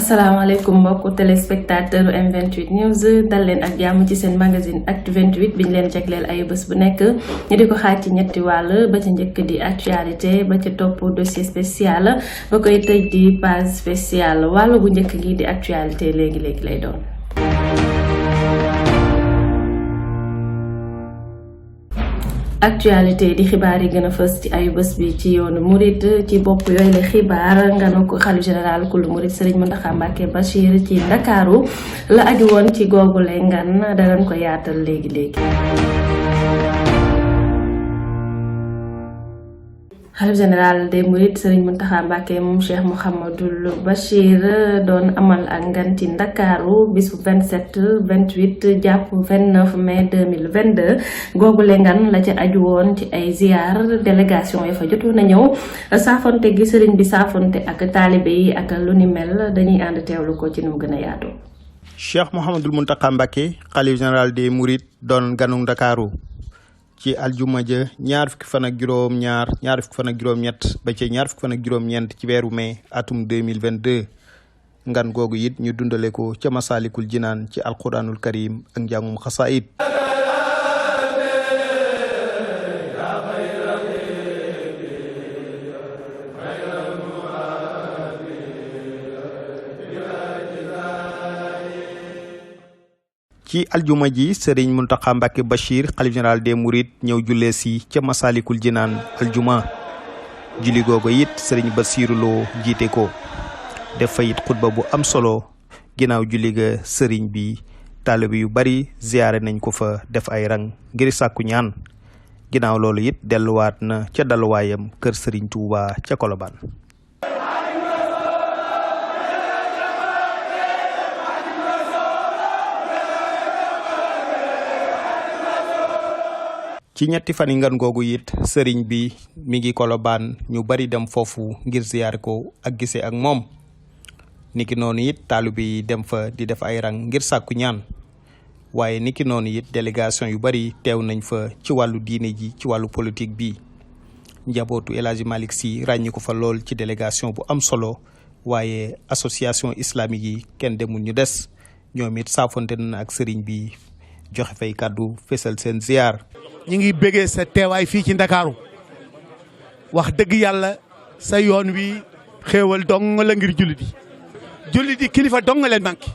asalaamaaleykum mbokku téléspectateur M28 News dal leen ak jàmm ci seen magazine Actu 28 bi ñu leen jagleel ay bés bu nekk ñu di ko xaaj ci ñetti wàll ba ca njëkk di actualité ba ca topp dossier spécial ba koy tëj di page spéciale wàll bu njëkk gi di actualité léegi lay doon. actualité di xibaar yi gën a fës ci ay bés bi ci yoonu murit ci bopp yooyu la xibaar nganu ko xalifa général kulu murit Serigne Mountakha Mbacké Bachir ci Ndakaaru la aju woon ci googule ngan danañ ko yaatal léegi. xalifa général des mourides Serigne Mountakha Mbacké moom Cheikh Mouhamadoul Bachir doon amal ak ngan ci Ndakaaru bisu 27 28 jàpp 29 mai 2022 googule ngan la ca aju woon ci ay ziar délégation yi fa jotoon na ñëw saafonte gi Serigne bi saafonte ak taalibe yi ak lu ni mel dañuy ànd teewlu ko ci nu mu gën a yaatu. Cheikh Mouhamadoul Mountakha Mbacké xalifa général des mourides doon ganu Ndakaaru ci aljuma ja ñaar fukki fan ak juróom-ñett ba ci ñaar fukki fan ak juróom-ñeent ci weeru mai atum 2022 ngan googu it ñu dundale ko ca Masaalikul Jinaan ci alquranul karim ak njàngum xasaayid. ci aljuma ji Serigne Mountakha Mbacké Bachir xalif général des mourides ñëw jullee si ca Masaalikul Jinaan aljuma julli googu it Serigne Bassirou Lo jiite ko def fa it xutba bu am solo ginnaaw julli ga Serigne bi taalibe yu bari ziyaare nañ ko fa def ay rang ngir sàkku ñaan ginnaaw loolu it delluwaat na ca daluwaayam kër Serigne Touba ca Colobane. ci ñetti fan yi ngan googu it sëriñ bi mi ngi Colobane ñu bari dem foofu ngir ziyaare ko ak gisee ak moom niki noonu it taalibe yi dem fa di def ay rang ngir sàkku ñaan waaye niki noonu it délégation yu bari teew nañ fa ci wàllu diine ji ci wàllu politique bi njabootu El Hadji Malick Sy ràññi ko fa lool ci délégation bu am solo waaye association islamique yi kenn demul ñu des ñoom it saafonte na ak sëriñ bi joxe fay kàddu fesal seen ziyaar. ñi ngi bëggee sa teewaay fii ci Ndakaaru wax dëgg yàlla sa yoon wi xéewal dong la ngir jullit yi kilifa dong leen manqué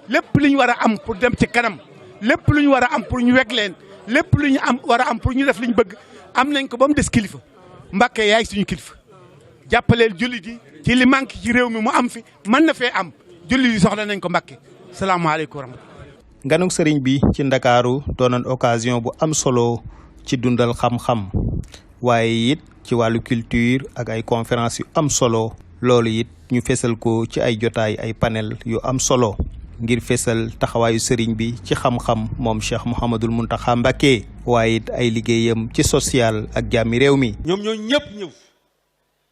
lépp lu ñu war a am pour dem ci kanam lépp lu ñu war a am pour ñu weg leen lépp lu ñu war a am pour ñu def li ñu bëgg am nañ ko ba mu des kilifa Mbacké yaay suñu kilifa jàppaleel jullit yi ci li manqué ci réew mi mu am fi mën na fee am jullit yi soxla nañ ko Mbacké salaamaaleykum wa rahmatulah. nganuk sëriñ bi ci Ndakaaru doonoon occasion bu am solo ci dundal xam-xam waaye it ci wàllu culture ak ay conférence yu am solo loolu it ñu fesal ko ci ay jotaay ay panel yu am solo ngir fesal taxawaayu sëriñ bi ci xam-xam moom Cheikh Mouhamadoul Mountakha Mbacké waaye it ay liggéeyam ci social ak jàmmi réew mi. ñoom ñoo ñëpp ñëw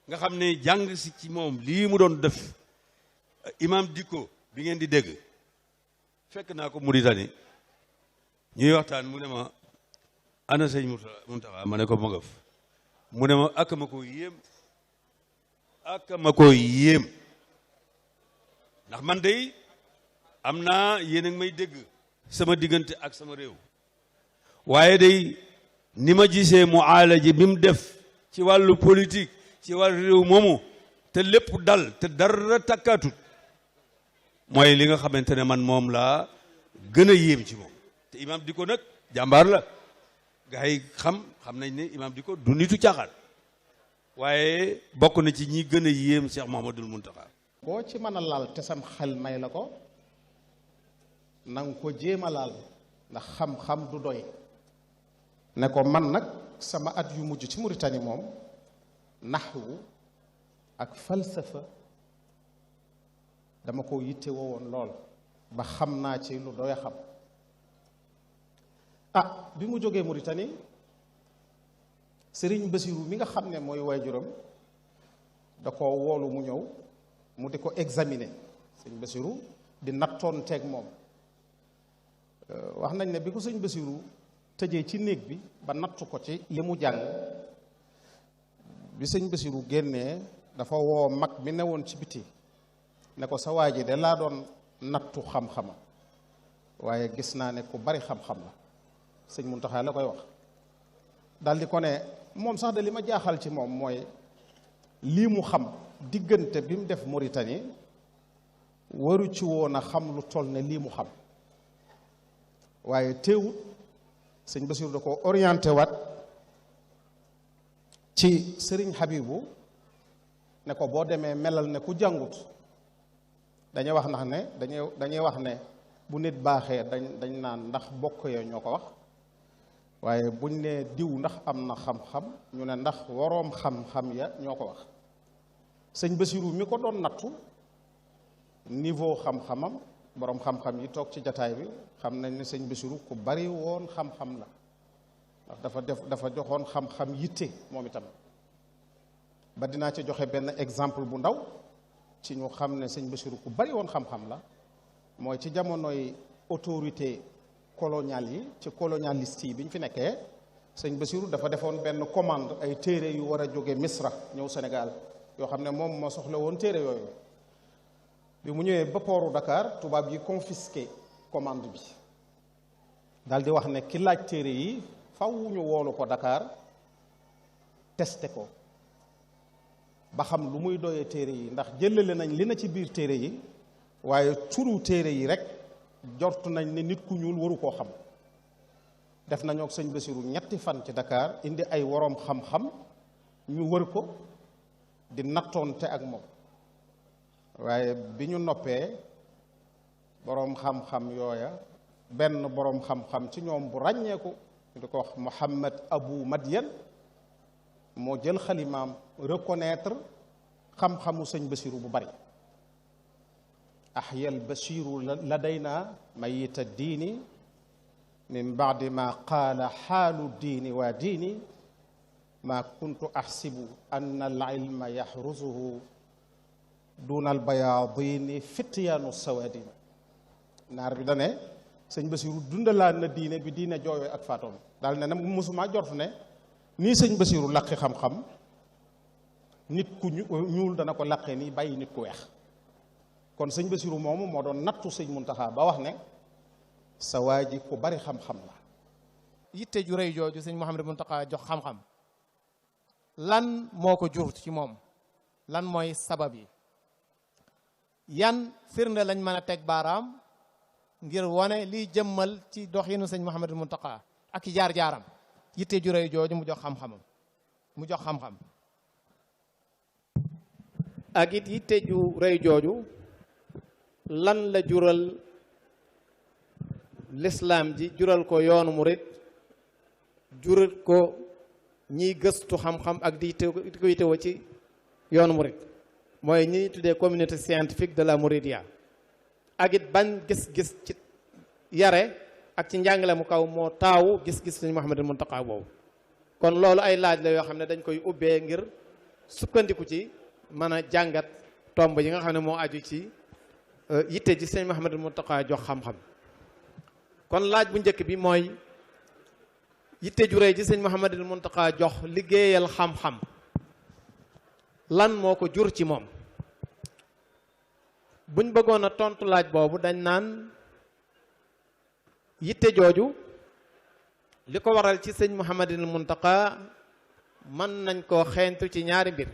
nga xam ne jàng si ci moom lii mu doon def imam Dicko bi ngeen di dégg. fekk naa ko Mauritanie ñuy waxtaan mu ne ma ana sëñ Mountakha ma ne ko ma ngaf mu ne ma ak ma ko yéem ndax man de am naa yéen a ngi may dégg sama diggante ak sama réew waaye day ni ma gisee mu aalaji bi mu def ci wàllu politique ci wàllu réew moomu te lépp dal te dara takkaatut mooy li nga xamante ne man moom laa gën a yéem ci moom te imam Dicko nag jàmbaar la gars yi xam nañ ne imam Dicko du nitu caaxaan waaye bokk na ci ñi gën a yéem Cheikh Mouhamadoul Mountakha. koo ci mën a laal te sam xel may la ko nanga ko jéem a laal ndax xam-xam du doy ne ko man nag sama at yu mujj ci Mauritanie moom naxwu ak falsafa dama ko yitte woon lool ba xam naa ci lu doy xam bi mu jógee Mauritanie sëriñ Basiru mi nga xam ne mooy waajuram da ko woolu mu ñëw mu di ko examiner sëñ Basiru di nattoon teeg moom wax nañ ne bi ko sëñ Basiru tëjee ci néeg bi ba nattu ko ci li mu jàng bi sëñ Basiru génnee dafa woo mag mi newoon ci biti ne ko sa waa ji de laa doon nattu xam-xama waaye gis naa ne ku bari xam-xam la sëñ Muntaxa la koy wax daldi ko ne moom sax de li ma jaaxal ci moom mooy lii mu xam diggante bi mu def Mauritanie waru ci woon a xam lu toll ne lii mu xam waaye teewut sëñ Basiru da ko orienté waat ci sëriñ Habibu ne ko boo demee melal ne ku jàngut dañuy wax ndax ne dañuy wax ne bu nit baaxee dañ naan ndax bokk ya ñoo ko wax waaye buñ ne diw ndax am na xam-xam ñu ne ndax waroom xam-xam ya ñoo ko wax sëñ Basiru mi ko doon nattu niveau xam-xamam boroom xam-xam yi toog ci jataay bi xam nañ ne sëñ Basiru ku bari woon xam-xam la ndax dafa joxoon xam-xam yitte moom itam ba dinaa ci joxe benn exemple bu ndaw ci ñu xam ne sëñ Basiru ku bari woon xam-xam la mooy ci jamonoy autorité coloniale yi ci colonialiste yi bi ñu fi nekkee sëñ Basiru dafa defoon benn commande ay téere yu war a jóge Misra ñëw Sénégal yoo xam ne moom moo soxla woon téere yooyu bi mu ñëwee ba pooru Dakar tubaab yi confisqué commande bi daal di wax ne ki laaj téere yi faw ñu woolu ko Dakar testé ko ba xam lu muy doyee téere yi ndax jëlale nañ li na ci biir téere yi waaye turu téere yi rek jortu nañ ne nit ku ñuul waru koo xam def nañoo ak sëñ Basiru ñetti fan ci Dakar indi ay woroom xam-xam ñu wër ko di nattoonte ak moom waaye bi ñu noppee boroom xam-xam yooya benn boroom xam-xam ci ñoom bu ràññeeku ñu di ko wax Muhammad Abu Madyan moo jël xalimaam reconnaître xam-xamu sëñ Basiru bu bari ahyal Basiru ladayna mayita diini min baadi ma qaala xaalu diini waa diini ma kuntu axsibu anna al ilma yaxrusuhu duna al bayaadini fityaanu sawaadin naar bi dane sëñ Basiru dundalaan na diine bi diine jooyoo ak faatoom daal ne nag mosumaa jort ne nii sëñ Basiru laqi xam-xam nit ku ñuul dana ko laqee nii bàyyi nit ku weex kon sëñ Basiru moomu moo doon nattu sëñ Muntaxa ba wax ne sa waa ji ku bari xam-xam la yitte ju rëy jooju sëñ Mouhamadou Muntaxa jox xam-xam lan moo ko jur ci moom lan mooy sabab yi yan firnde lañ mën a teg baaraam ngir wane liy jëmmal ci doxinu sëñ Mouhamadou Muntaxa ak i jaar-jaaram yitte ju rëy jooju mu jox xam-xam ak it yitte ju rëy jooju lan la jural lislaam ji jural ko yoonu murit jural ko ñiy gëstu xam-xam ak di ko yittewoo ci yoonu murit mooy ñi tuddee communauté scientifique de la Mouridia ak it bañ gis-gis ci yare ak ci njàngale mu kaw moo taawu gis-gis sëñ Mouhamadou Mountakha boobu kon loolu ay laaj la yoo xam ne dañ koy ubbee ngir sukkandiku ci mën a jàngat tomb yi nga xam ne moo aju ci yitte ji sëñ Mouhamadou Mountakha jox xam-xam kon laaj bu njëkk bi mooy yitte ju rëy ji sëñ Mouhamadou Mountakha jox liggéeyal xam-xam lan moo ko jur ci moom buñ bëggoon a tontu laaj boobu dañ naan yitte jooju li ko waral ci sëñ Mouhamadou Mountakha mën nañ koo xeeñtu ci ñaari mbir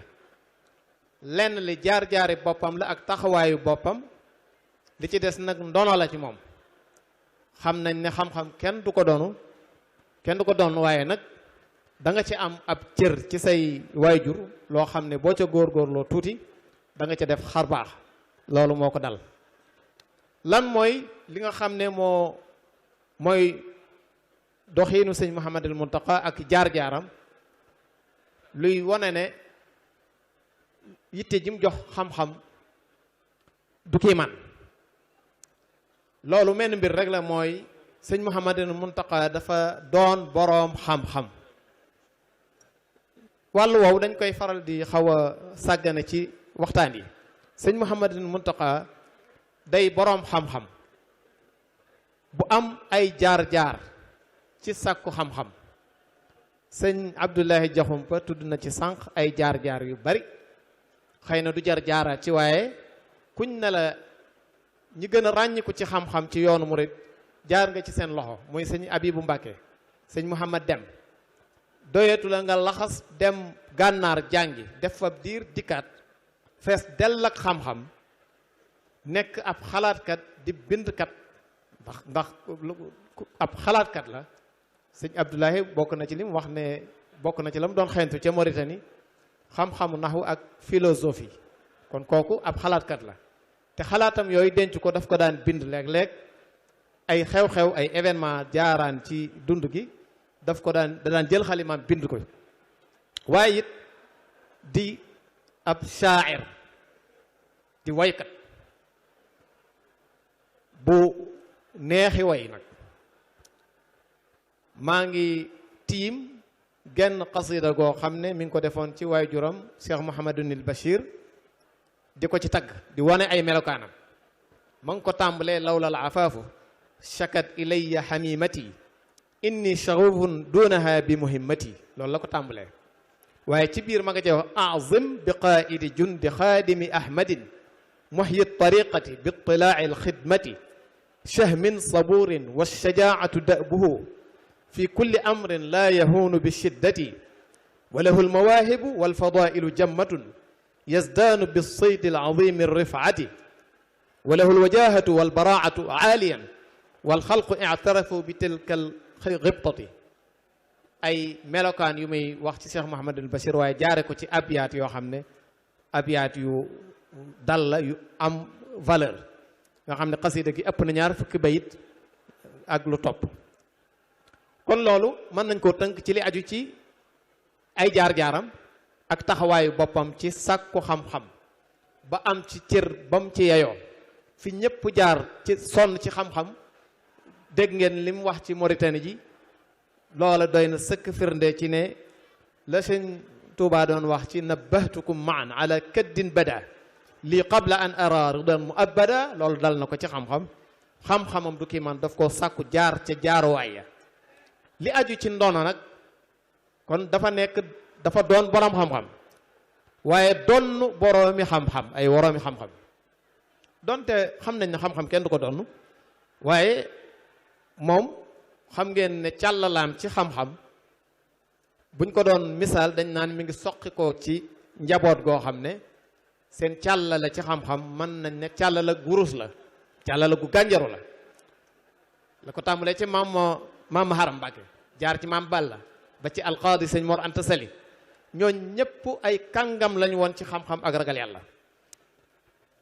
lenn li jaar-jaari boppam la ak taxawaayu boppam li ci des nag ndono la ci moom xam nañ ne xam-xam kenn du ko doon waaye nag da nga ci am ab cër ci say waajur loo xam ne boo ca góorgóorloo tuuti da nga ca def xar baax loolu moo ko dal lan mooy li nga xam ne mooy doxiinu sëñ Mouhamadul Mountakha ak jaar-jaaram luy wane ne yitte ji mu jox xam-xam du kii man loolu menn mbir rek la mooy sëñ Mouhamadul Mountakha dafa doon boroom xam-xam wàllu woowu dañ koy faral di xaw a sàggane ci waxtaan yi sëñ Mouhamadul Muntaqa day boroom xam-xam bu am ay jaar-jaar ci sàkku xam-xam sëñ Abdoulahi Jaxumpa tudd na ci sànq ay jaar-jaar yu bari xëy na du jar jaaraat ci waaye kuñ ne la ñi gën a ràññiku ci xam-xam ci yoonu murid jaar nga ci seen loxo muy sëñ Abibu Mbàkke sëñ Mouhamad Dem doyetu la nga laxas dem gànnaar jàngi def fa diir dikkaat fees dell ak xam-xam nekk ab xalaatkat di bindkat ndax ab xalaatkat la sëñ Abdoulahi bokk na ci lim wax ne bokk na ci la mu doon xeeñtu ca Mauritanie xam-xamu naxwu ak philosophie kon kooku ab xalaatkat la te xalaatam yooyu denc ko daf ko daan bind léeg-léeg ay xew-xew ay événement jaaraan ci dund gi daf ko da daan jël xalimaam bind ko waaye it di ab shaair di waykat bu neexi way nag maa ngi tiim genn qasida goo xam ne mi ngi ko defoon ci waajuram Cheikh Mouhamadunil Bachir di ko ci tagg di wane ay melokaanam ma ngi ko tàmbalee lawlal afaafu shakat ilayya hamimati inni shaghufun dunaha bi muhimmati loolu la ko tàmbalee waaye ci biir ma nga jeex azim bi qaidi jundi xaadimi ahmadin muhyi tariqati bi itilaa'i alxidmati shahmin saburin wa shajaatu da'buhu fi kulli amrin la yahuunu bi shiddati wa lahu almawaahibu walfadaa'ilu jammatun yazdaanu bisaydi alazimi alrifati wa lahu alwajaahatu walbaraa'atu aaliyan walxalqu ictarafu bi tilka alxibtati ay melokaan yu muy wax ci Cheikh Mouhamadul Bachir waaye jaare ko ci abyaat yoo xam ne abyaat yu dal la yu am valeur nga xam ne xasida gi ëpp na 20 fukki bayit ak lu topp kon loolu mën nañ koo tënk ci li aju ci ay jaar-jaaram ak taxawaayu boppam ci sàkku xam-xam ba am ci cër bam ci yeyoo fi ñëpp jaar ci sonn ci xam-xam dégg ngeen li mu wax ci Mauritanie ji loola doy na sëkk firnde ci ne la sëñ Tuubaa doon wax ci nabbahtukum maan ala kaddin bada lii qabla an ara ridan mu abada loolu dal na ko ci xam-xam xam-xamam du kii man daf koo sàkku jaar ca jaaruwaay ya li aju ci ndono nag kon dafa doon borom xam-xam waaye donn boroomi xam-xam ay woroomi xam-xam donte xam nañ ne xam-xam kenn du ko donn waaye moom xam ngeen ne càllalaam ci xam-xam buñ ko doon misaal dañ naan mi ngi soqi ko ci njaboot goo xam ne seen càllala ci xam-xam mën nañ ne càllala gurus la càllala gu gànjaru la ko tàmbalee ci maam Haram Mbàkke jaar ci maam Balla ba ci alqaadi sëñ Mor Anta Sali ñooñ ñëpp ay kàngam lañu woon ci xam-xam ak ragal yàlla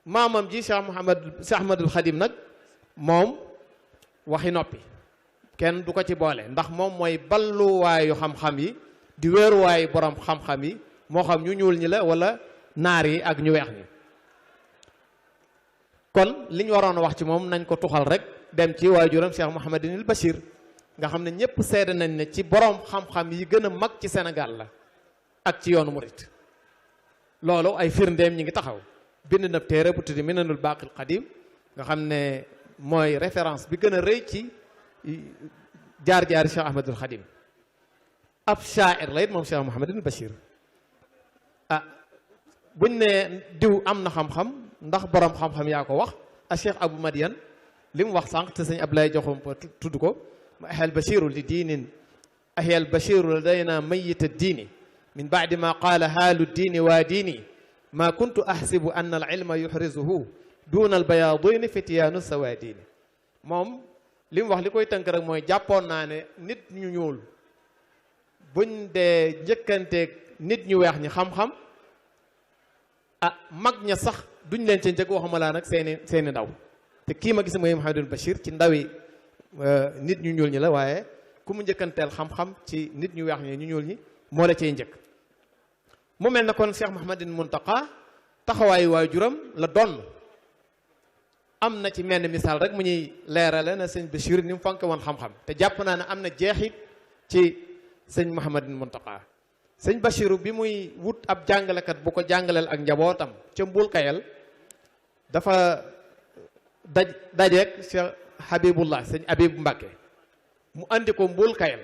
maamam ji Cheikh Ahmadul Xadim nag moom waxi noppi kenn du ko ci boole ndax moom mooy balluwaayu xam-xam yi di wéeruwaayu borom xam-xam yi moo xam ñu ñuul ñi la wala naar yi ak ñu weex ñi kon li ñu waroon a wax ci moom nañ ko tuxal rek dem ci waajuram Cheikh Mouhamadinil Bachir nga xam ne ñëpp seede nañ ne ci borom xam-xam yi gën a mag ci Sénégal la ak ci yoonu murit loolu ay firndeem ñi ngi taxaw bind na téere bu tuddi Minanul Baaqil Qadim nga xam ne mooy référence bi gën a rëy ci jaar-jaari Cheikh Ahmadul Xadim ab shaair la it moom Cheikh Mouhamadinil Bachir buñ ne diw am na xam-xam ndax borom xam-xam yaa ko wax a Cheikh Abou Madiane li mu wax sànq te sëñ Ablaye Joxum tudd ko ma ahyal Bachiru li diinin ahyal Bachiru ladayna mayita diini min baadi ma qaala haalu diini waa diini ma kuntu ahsibu anna al ilma yuxrizuhu duna al bayaadini fityaanu sawaadini moom li mu wax li koy tënk rek mooy jàppoon naa ne nit ñu ñuul buñ dee njëkkanteeg nit ñu weex ñi xam-xam mag ña sax duñ leen ca njëkk waxuma laa nag seeni ndaw te kii ma gis mooy Mouhamadul Bachir ci ndawi nit ñu ñuul ñi la waaye ku mu njëkkanteel xam-xam ci nit ñu weex ñi ñu ñuul ñi moo la cay njëkk mu mel na kon Cheikh Mouhamadul Muntaqa taxawaayu waajuram la donn am na ci menn misaal rek mu ñuy leerale na sëñ Bachir ni mu fonke woon xam-xam te jàpp naa ne am na jeexit ci sëñ Mouhamadul Muntaqa sëñ Bachiru bi muy wut ab jàngalekat bu ko jàngaleel ak njabootam ca Mbul Kayel dafa dajeek Cheikh Habibullah sëñ Habib Mbacké mu andi ko Mbul Kayel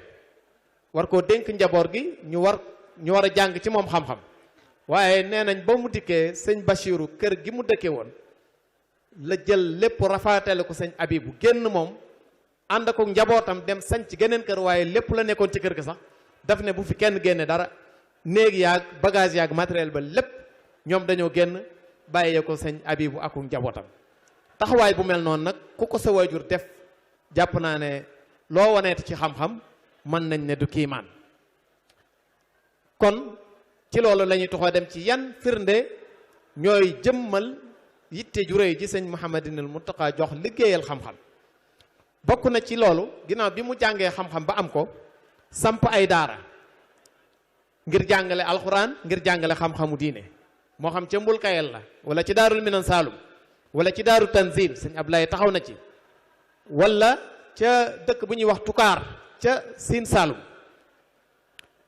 war koo dénk njaboot gi ñu war a jàng ci moom xam-xam waaye nee nañ ba mu dikkee sëñ Bachiru kër gi mu dëkke woon la jël lépp rafaatale ko sëñ Habibu génn moom ànd ko njabootam dem sañ ci geneen kër waaye lépp la nekkoon ci kër gi sax daf ne bu fi kenn génne dara néeg yaag bagage yaag matériel ba lépp ñoom dañoo génn bàyyee ko sëñ Habibu ak njabootam taxawaay bu mel noonu nag ku ko sa waajur def jàpp naa ne loo waneeti ci xam-xam mën nañ ne du kiimaan kon ci loolu la ñuy toxoo dem ci yan firnde ñooy jëmmal yitte ju réy ji sëñ Mouhamadinil Mountakha jox liggéeyal xam-xam bokk na ci loolu ginnaaw bi mu jàngee xam-xam ba am ko samp ay daara ngir jàngale alxuraan ngir jàngale xam-xamu diine moo xam ca Mbul Kayel la wala ci daarul Minan Saalum wala ci daaru Tanzil sëñ Ablaye taxaw na ci wala ca dëkk bu ñuy wax Tukaar ca Siin Saalum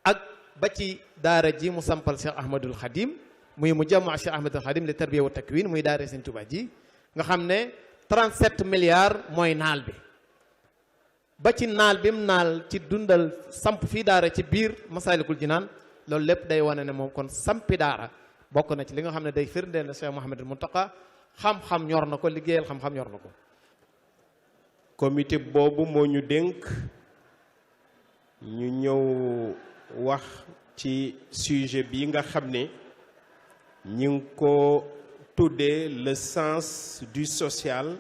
ak ba ci daara ji mu sampal Cheikh Ahmadul Khadim muy mu jamaa Cheikh Ahmadul Khadim li tarbiya wa takwin muy daara sëñ Tuubaa ji nga xam ne 37 milliards mooy naal bi ba ci naal bi mu naal ci dundal samp fii daara ci biir Masaalikul Jinaan loolu lépp day wane ne moom kon sampi daara bokk na ci li nga xam ne day firndeel na Cheikh Mouhamadul Mountakha xam-xam ñor na ko liggéeyal xam-xam ñor na ko. comité boobu moo ñu dénk ñu ñëw wax ci sujet bi nga xam ne ñi ngi ko tuddee le sens du social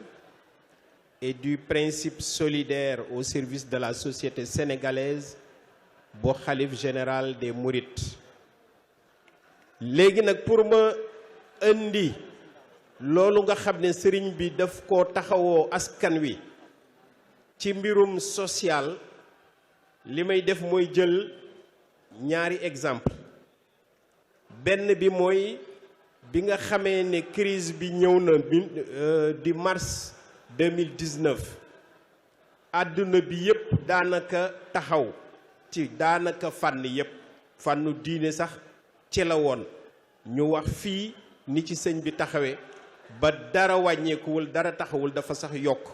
et du principe solidaire au service de la société sénégalaise bu xalif général des Mourides. léegi nag pour ma indi loolu nga xam ne sëriñ bi daf ko taxawoo askan wi ci mbirum social li may def mooy jël ñaari exemple benn bi mooy bi nga xamee ne crise bi ñëw na di mars 2019 àdduna bi yépp daanaka taxaw ci daanaka fànn yépp fànnu diine sax ci la woon ñu wax fii ni ci sëñ bi taxawee ba dara wàññeekuwul dara taxawul dafa sax yokk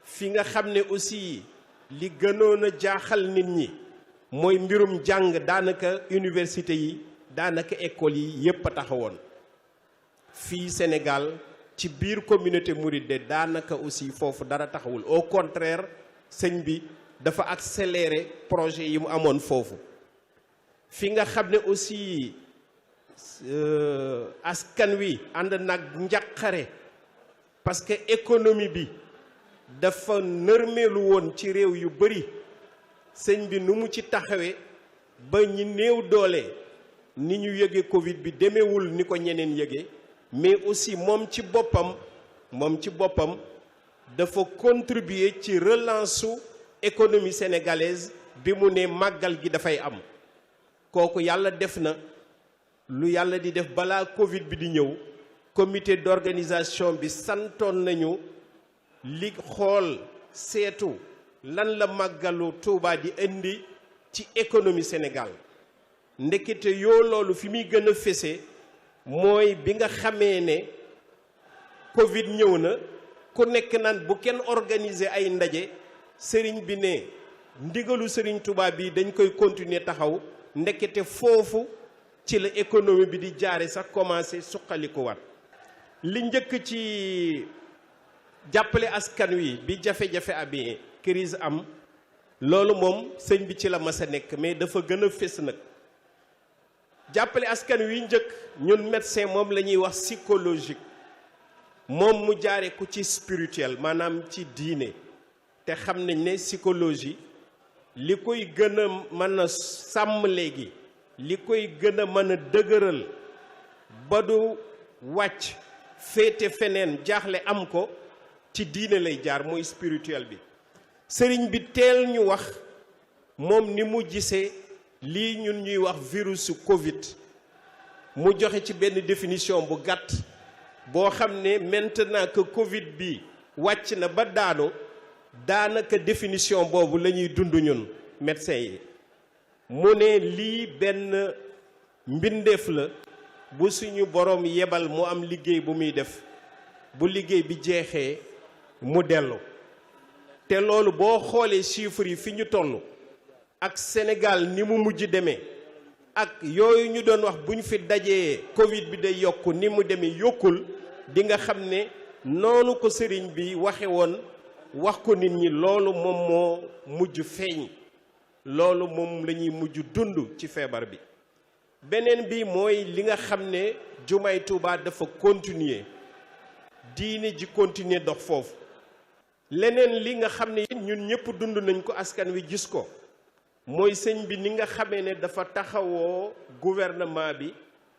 fi nga xam ne aussi li gënoon a jaaxal nit ñi mooy mbirum jàng daanaka université yi daanaka école yi yépp a taxawoon fii Sénégal ci biir communauté mouride daanaka aussi foofu dara taxawul au contraire sëñ bi dafa accélérer projet yi mu amoon foofu fi nga xam ne aussi askan wi ànd nag njàqare parce que économie bi dafa nërmeelu woon ci réew yu bari sëñ bi nu mu ci taxawee ba ñi néew doole ni ñu yëge Covid bi demewul ni ko ñeneen yëge mais aussi moom ci boppam dafa contribuer ci relance su économie sénégalaise bi mu ne màggal gi dafay am kooku yàlla def na lu yàlla di def balaa Covid bi di ñëw comité d'organisation bi santoon nañu li xool seetu lan la màggalu Tuubaa di indi ci économie Sénégal ndekete yoo loolu fi muy gën a fese mooy bi nga xamee ne Covid ñëw na ku nekk naan bu kenn organiser ay ndaje sëriñ bi ne ndigalu sëriñ Tuubaa bi dañ koy continuer taxaw ndekete foofu ci la économie bi di jaare sax commencé suqalikuwaat li njëkk ci jàppale askan wi bi jafe-jafe amee crise am loolu moom sëñ bi ci la mas a nekk mais dafa gën a fés nag jàppale askan wi njëkk ñun médecin moom la ñuy wax psychologique moom mu jaare ko ci spirituel maanaam ci diine te xam nañ ne psychologie li koy gën a mën a sàmm léegi li koy gën a mën a dëgëral ba du wàcc féete feneen jaaxle am ko ci diine lay jaar mooy spirituel bi sëriñ bi teel ñu wax moom ni mu gisee lii ñun ñuy wax virusu Covid mu joxe ci benn définition bu gàtt boo xam ne maintenant que Covid bi wàcc na ba daanu daanaka définition boobu la ñuy dund ñun médecins yi mu ne lii benn mbindeef la bu suñu borom yebal mu am liggéey bu muy def bu liggéey bi jeexee mu dellu te loolu boo xoolee chiffres yi fi ñu toll ak Sénégal ni mu mujj demee ak yooyu ñu doon wax bu ñu fi dajee Covid bi day yokk ni mu demee yokkul di nga xam ne noonu ko sëriñ bi waxe woon wax ko nit ñi loolu moom moo mujj feeñ loolu moom la ñuy mujj dund ci feebar bi. beneen bi mooy li nga xam ne jumaay Tuubaa dafa continuer diine ji continuer dox foofu leneen li nga xam ne ñun ñëpp dund nañ ko askan wi gis ko mooy sëñ bi ni nga xamee ne dafa taxawoo gouvernement bi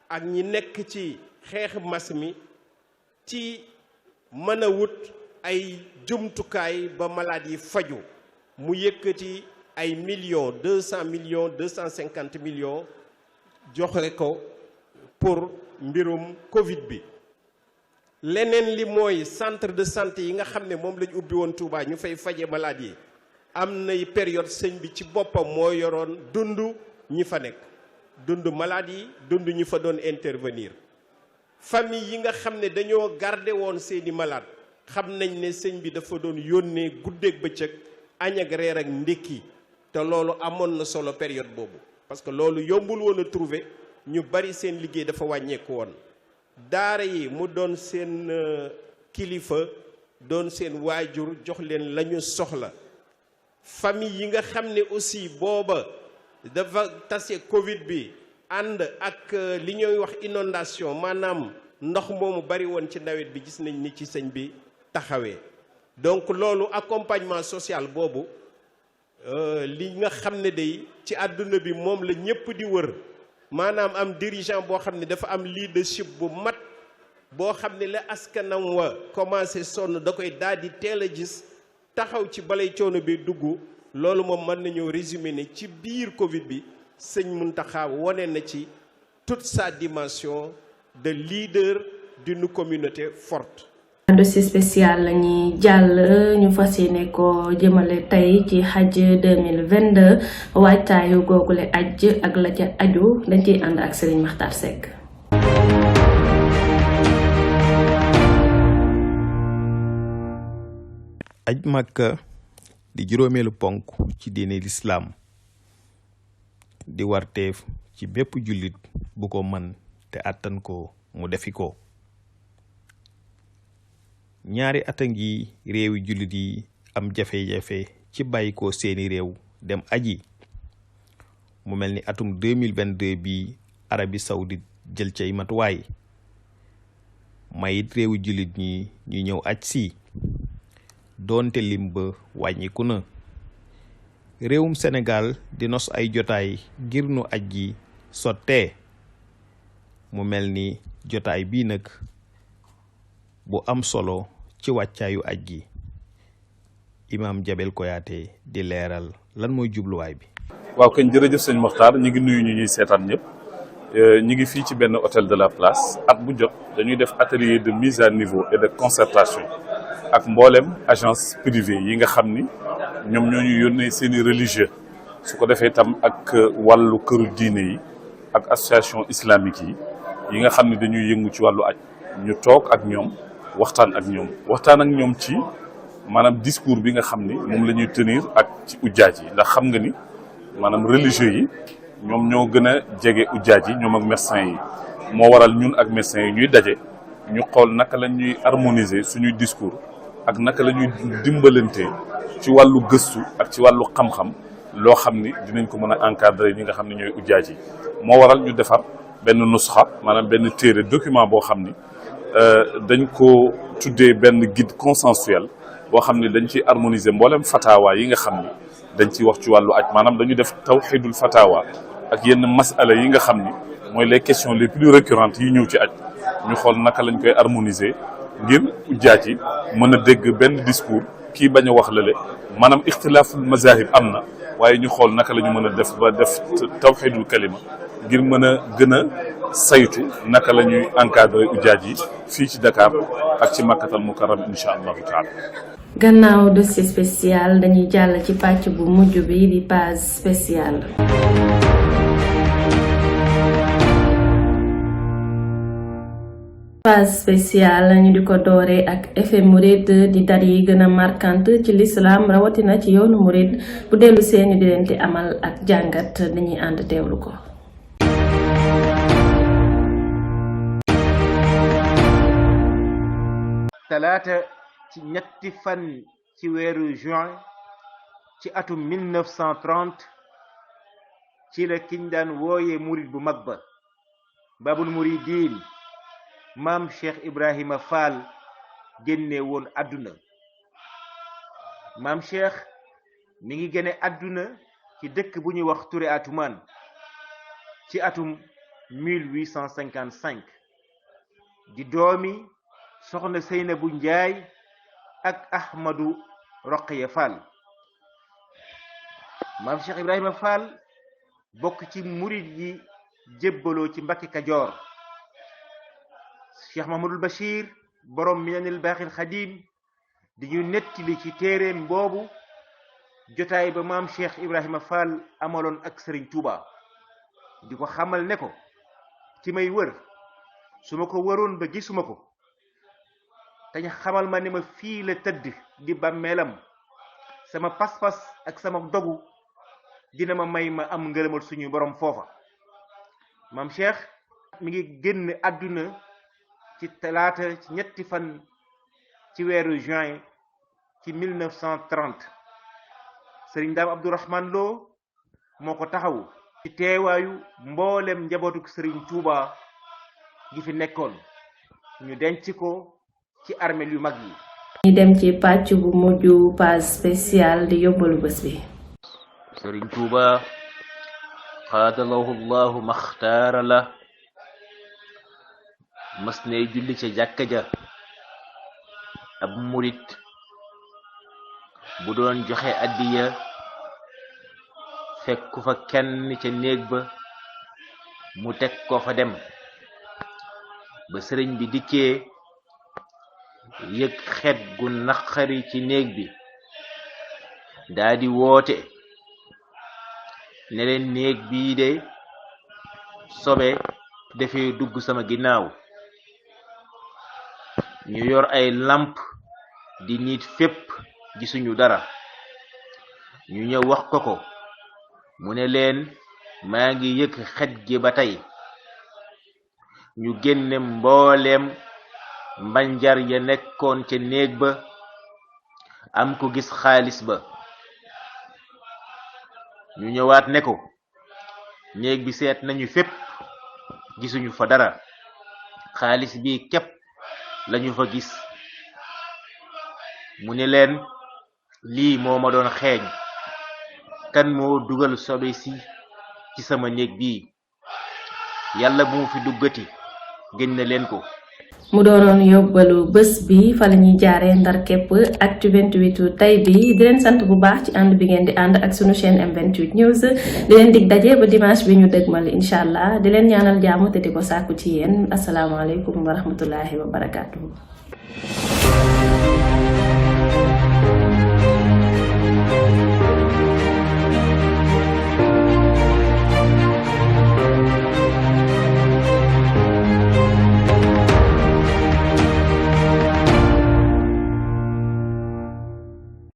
ak ñi nekk ci xeex mbas mi ci mën a wut ay jumtukaay ba malade yi faju mu yëkkati ay millions 200 millions 250 millions joxe ko pour mbirum Covid bi leneen li mooy centre de santé yi nga xam ne moom lañ ubbi woon Touba ñu fay faje malade yi am nay période sëñ bi ci boppam moo yoroon dund ñi fa nekk dund malade yi dund ñi fa doon intervenir famille yi nga xam ne dañoo garder woon seeni malade xam nañ ne sëñ bi dafa doon yónnee guddeeg bëccëg añ ak reer ak ndékki te loolu amoon na solo période boobu parce que loolu yombul woon a trouver ñu bari seen liggéey dafa wàññeeku woon daara yi mu doon seen kilifa doon seen waajur jox leen la ñu soxla famille yi nga xam ne aussi booba dafa tase Covid bi ànd ak li ñuy wax inondation maanaam ndox moomu bari woon ci nawet bi gis nañ ni ci sëñ bi taxawee donc loolu accompagnement social boobu li nga xam ne day ci àdduna bi moom la ñëpp di wër maanaam am dirigeant boo xam ne dafa am leadership bu mat boo xam ne la askanam wa commencé sonn da koy daal di teel a gis taxaw ci balay coono bi dugg loolu moom mën nañoo résumer ne ci biir Covid bi sëñ Mountakha wone na ci toute sa dimension de leader d'une communauté forte. dossier spécial la ñuy jàll ñu fas yéene ko jëmale tey ci xaj 2022 waajtaayu googule aj ak la ca aju dañ ciy ànd ak Serigne Makhtar Seck. aj Makka di juróomeelu ponk ci diine lislaam di warteef ci bépp jullit bu ko mën te àttan ko mu defi ko. ñaari at a ngi réewi jullit yi am jafe-jafe ci bàyyi ko seeni réew dem aji mu mel ni atum 2022 bi Arabie Saoudite jël cay matuwaay mayit réewi jullit ñi ñu ñëw aj si doonte lim ba wàññiku na. réewum Sénégal di nos ay jotaay ngir nu aj gi sottee mu mel ni jotaay bii nag bu am solo ci wàccaayu aj gi Imam Jabel Koyaate di leeral lan mooy jubluwaay bi. waaw kañ jërëjëf sëñ Mokhtar ñu ngi nuyu ñu ñuy seetaan ñëpp ñu ngi fii ci benn hôtel de la place at bu jot dañuy def atelier de mise à niveau et de concertation ak mboolem agence privée yi nga xam ni ñoom ñoo ñu yónnee seeni religieux su ko defee tam ak wàllu këru diine yi ak association islamique yi nga xam ne dañuy yëngu ci wàllu aj ñu toog ak ñoom waxtaan ak ñoom ci maanaam discours bi nga xam ni moom la ñuy tenir ak ci ujjaaj yi ndax xam nga ni maanaam religieux yi ñoom ñoo gën a jege ujjaaj yi ñoom ak médecins yi moo waral ñun ak médecins yi ñuy daje ñu xool naka la ñuy harmoniser suñuy discours ak naka la ñuy dimbalante ci wàllu gëstu ak ci wàllu xam-xam loo xam ni dinañ ko mën a encadrer ñi nga xam ne ñooy ujjaaj yi moo waral ñu defar benn nusxa maanaam benn téere document boo xam ni dañ ko tuddee benn guide consensuel boo xam ni dañ ciy harmoniser mboolem fatawa yi nga xam ni dañ ciy wax ci wàllu aj maanaam dañu def tawxidul fatawa ak yenn masala yi nga xam ni mooy les questions les plus récurrentes yi ñëw ci aj ñu xool naka lañ koy harmoniser ngir ujjaaj yi mën a dégg benn discours kii bañ a wax lale maanaam ixtilaaful mazahib am na waaye ñu xool naka la ñu mën a def ba def tawxidul kalima ngir mën a gën a saytu naka la ñuy encadrer ujjaaj yi fii ci Dakar ak ci Makkatal Mukarram incha allahu taala. gannaaw dossier spécial dañuy jàll ci pàcc bu mujj bi di page spéciale. phase spéciale ñu di ko dooree ak effet mouride di dar yi gën a marquante ci l'islam rawatina ci yoonu mouride bu dellu seeni di leen di amal ak jàngat dañuy ànd teewlu ko. talaata ci ñetti fan ci weeru juin ci atum 1930 ci la kiñ daan wooye murid bu mag ba babul muridin maam Cheikh Ibrahima Fall génne woon àdduna. maam Cheikh mi ngi génne àdduna ci dëkk bu ñuy wax Touré Atoumane ci atum 1855 di doomi soxna Seynabu Njaay ak Ahmadu Roqiya Fall. maam Cheikh Ibrahima Fall bokk ci murid yi jébbaloo ci Mbàkke Kajoor. Cheikh Mahmadul Bachir borom Minanil Baaxil Xadim di ñu nettali ci téeréem boobu jotaay ba maam Cheikh Ibrahima Fall amaloon ak Serigne Touba di ko xamal ne ko ci may wër su ma ko waroon ba gisuma ko te xamal ma ne ma fii la tëdd di bàmmeelam sama pas-pas ak sama dogu dina ma may ma am ngërëmal suñu borom foofa. maam Cheikh mi ngi génn àdduna ci talaata ci ñetti fan ci weeru juin ci 1930 Serigne Dame Abdourahmane Lo moo ko taxawu ci teewaayu mboolem njabootuk Serigne Touba gi fi nekkoon ñu denc ko ci armeel yu mag yi. ñu dem ci pàcc bu mujj page spéciale di yóbbalu bés bi. Serigne Touba xaadalahu llahu maxtaara la mas ne julli ca jàkka ja ab murit bu doon joxe addiya fekku fa kenn ca néeg ba mu teg ko fa dem ba sëriñ bi dikkee yëg xet gu naqari ci néeg bi daa di woote ne leen néeg bii de sobe dafee dugg sama ginnaaw. ñu yor ay lamp di nit fépp gisuñu dara ñu ñëw wax ko mu ne leen maa ngi yëg xet gi ba tey. ñu génne mbooleem mbanjar ya nekkoon ca néeg ba am ko gis xaalis ba. ñu ñëwaat ne ko néeg bi seet nañu fépp gisuñu fa dara xaalis bi képp lañu fa gis. mu ne leen lii moo ma doon xeeñ kan moo dugal sobe si ci sama néeg bii yàlla bu mu fi duggati génne leen ko. mu doonoon yóbbalu bés bi fa la ñuy jaaree ndar képp Actu 28 tey bi di leen sant bu baax ci ànd bi ngeen di ànd ak sunu chaîne M28 News di leen dig daje ba dimanche bi ñu dëgmal incha allah di leen ñaanal jàmm te di ko sàkku ci yéen asalaamaaleykum wa rahmatullahi wa barakaatuhu.